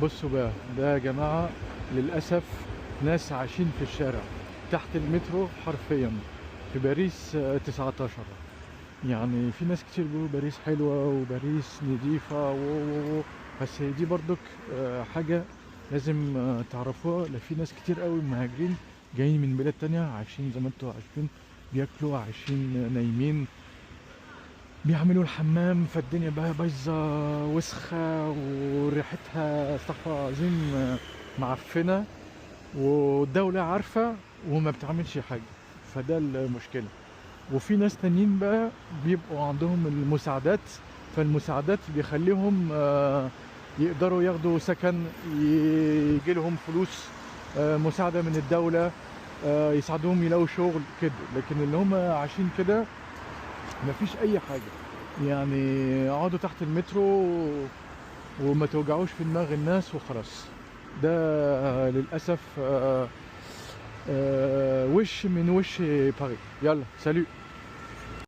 بصوا بقى ده يا جماعة، للأسف ناس عايشين في الشارع تحت المترو حرفيا في باريس 19. يعني في ناس كتير بيقولوا باريس حلوة وباريس نظيفة و بس دي برضك حاجة لازم تعرفوها. لا، في ناس كتير قوي مهاجرين جايين من بلاد تانية، عايشين زي ما انتوا عارفين، بياكلوا، عايشين، نايمين، بيعملوا الحمام، فالدنيا بقى بايظة وسخة وريحتها استغفر الله العظيم معفنه، والدولة عارفه وما بتعملش حاجة، فده المشكلة. وفي ناس تانيين بقى بيبقوا عندهم المساعدات، فالمساعدات بيخليهم يقدروا ياخدوا سكن، يجي لهم فلوس، مساعدة من الدولة، يساعدوهم يلاقوا شغل كده. لكن اللي هم عايشين كده مفيش اي حاجة، يعني اقعدوا تحت المترو وما توجعوش في دماغ الناس وخلاص. ده للأسف وش من وش باريس. يلا salut.